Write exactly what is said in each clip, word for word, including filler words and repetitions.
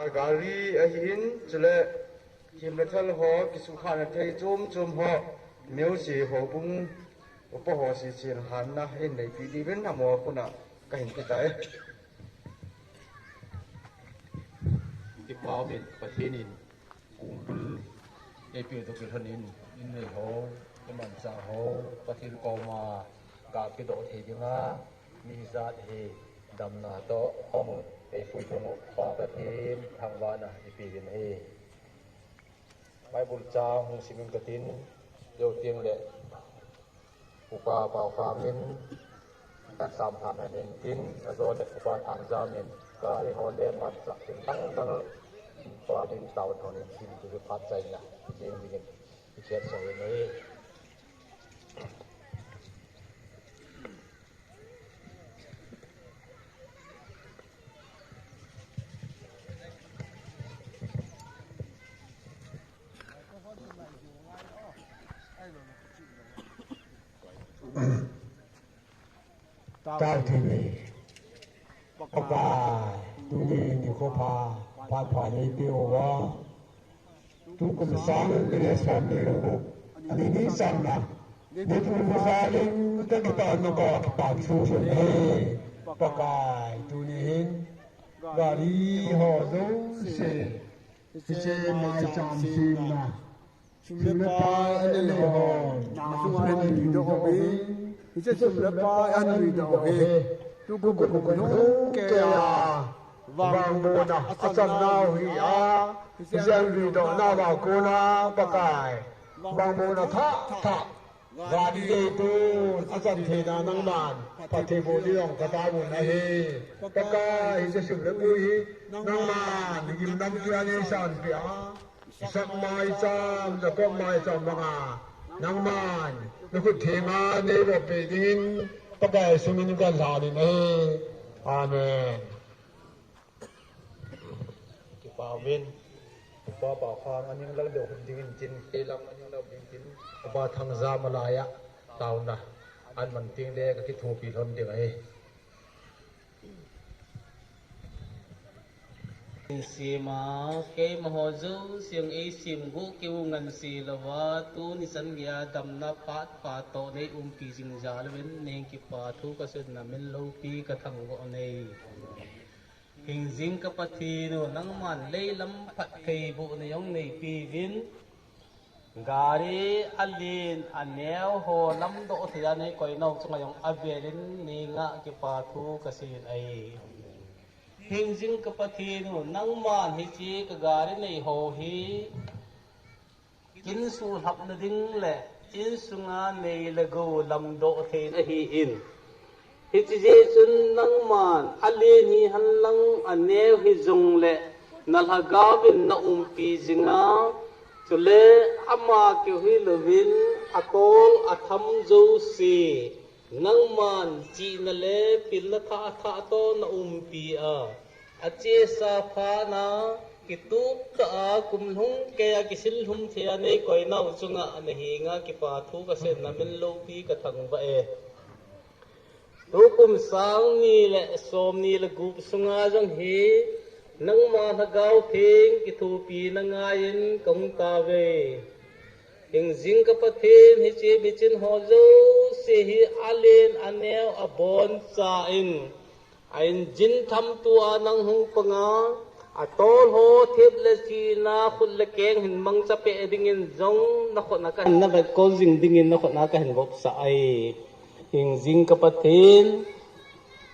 Gari ahin, chule thim le thal ho, kisukhana thei chom chom ho, music ho bung, upa ho si chin hanna in neipi diuvin amaho khut a kahin pe tai. Kipa um in Pathen in, um, neipi to kilhon in, in nei ho, imanchah ho, Pathen koma ga kidoh thei dinga, mi jat hi damna toh, hong, eipui thung u, Pa Pathen, thangvahna, ipi uvin ahi. Bible chang hung simin katin, jou teng le, Upa Paokham in, Sam Than in tin, ajo le Upa Thangjam in, ka i hon le man sa tin tang tang, Upa din tao thon in tin tu phat chai na, tin din, i chet so in ei. Tao thei nei. Pakai, tuni nikho pha, phat pha neipe uva. Tukum sang ni le som ni le gup. Ani ni sang na. Ni pu mo sa ling ta kipa no ka kipa chu so ne. Pakai, tuni hin. Gari ho jouse. Hiche maicham semna. Sum le pai anei ho, na sum anei doh uve. Hiche sum le pai anei doh uve. Tukum kum lhung keiya, vangbohna achan nau hi a. Hiche anei doh nauva kona Pakai, vangbohna thah thah. Gari dei tun achan theina nangman phatthei boh ding jong kataovin ahi. Pakai, hiche sum le pai hi nangman gimnamtah a neisanpeh a. Isak maicham, Jacob maicham banga, nangman, nakhut thenga neiboh peh dingin, Pakai sungin kalhan in ahi. Amen. Kipa uvin, Upa Paokham, aning lal deu hung dingin tin, kei lam aning lal ding tin, Upa Thangjam alaiya, taona, aman teng le kakithopi lhon ding ahi. Sema, keima ho jouse eisemguh keu ngansi louva, tuni chan geiya damna phat pha toh neiumpi jing jal uvin, neihin kipa thu kaseina min loupi kathangvah e. Hingjing ka Pathen u, nangman leilam phatthei bohna jong neipeuvin, gari alen aneo ho lamdoh thei a neikoi nau chunga jong avelin neingah kipa thu kasei e. Hingjing ka Pathen u, nangman hiche ka gari nei ho hi, kin suhlhapna ding le insunga nei le gou lamdoh thei ahin. Hiche jeh chun nangman alen hihen lang aneo hijongle na lhagaovin na umpi jinga, chule ama keu hilouvin atol atham jouse nangman chihna le pilna thah thah toh na umpi a, achesa phatna kitup tah a kum lhung keiya kisil lhum thei a neikoi nau chunga nahenga kipa thu kaseina min loupi kathangvah e. Tukum sang ni le som ni le gup sunga jong hi nangma Lhagao Theng kithopina ngaiyin kahung tauve. Hingjing ka Pathen, hiche bichin ho jouse hi alen aneo aboncha in, a engine thamtua nang hung panga, atol ho thip le chihna khut le keng hin mangcha peh dingin jong nakhut a kahin, na vetkol jing dingin nakhut a kahin vopsah e. Hingjing ka Pathen,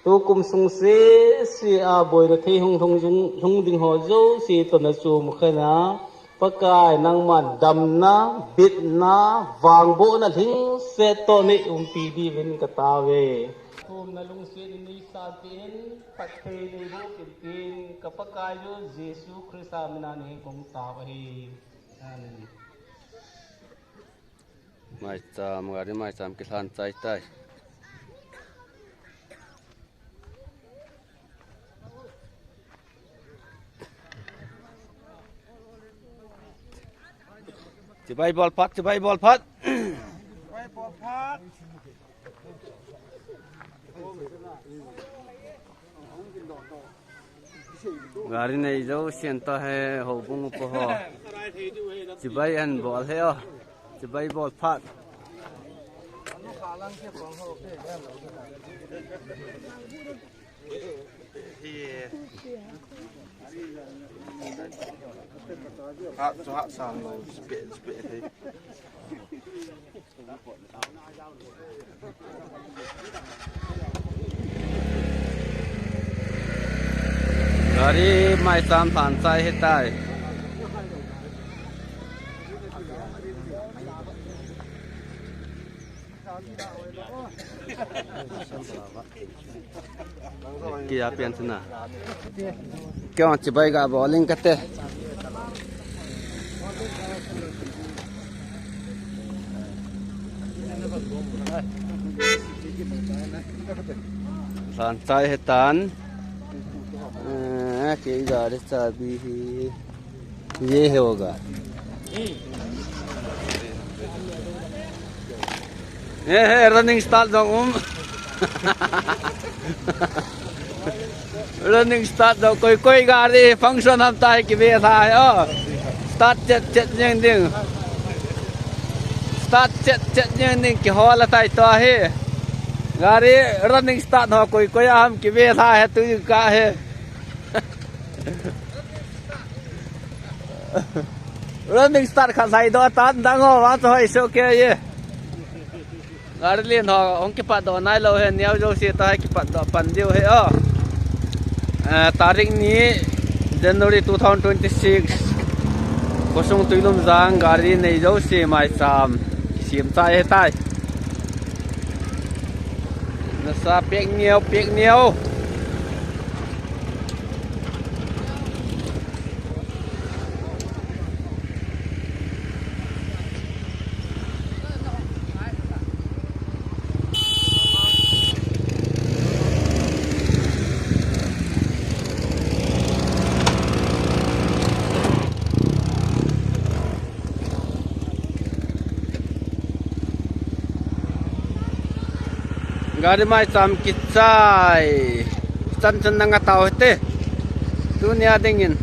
tukum sung sese a boina thei hung lhung, lhung ding ho jouse toh nachom khen a, Pakai nangman damna, bitna, vangbohna lhingset toh neiumpi diuvin katauve. Thumna lungset in neisanpeh in, phatthei neiboh peh in tin, ka Pakai u Jesu Christa mina nei kahung tao ahi. Amen. Maicham, gari maicham kilhan chai tai. Chibai bol phat, chibai bol phat. Chibai bol phat. Gari nei jousen tahe houbung upa ho. Chibai ahin bol ahi o. Chibai bol phat. Hat chu hat sang lou, speh, speh thei. Gari maicham lhan chai ahitai. Kia pian chuna. Kya chibai ga bowling kate. Lhan chai ahitan. Eh, kei gari chabi hi. Ye hai hoga. Eh, eh, running start jong um. Running start jong, koi koi gari function ham tahi kive tha hai o. Start chet chet jeng ding. Start chet chet jeng ding kihol atai tua hi. Gari running start ho koi koi ham kive tha hai tu ka hai. Running start khat lhai doh tan dang ho vang chu hoi soh kei e. Gari lien ho hung kipat doh nailou ahi, neo jouse toh hi kipat doh pan diu ahi o. Eh, tarik ni January two thousand twenty-six. Khosung Tuilumjang gari nei jouse maicham kisem chai ahitai. Nasa pek neo, pek neo. Gari maicham kichai. Chan chan nanga tao hite. Tunia dingin.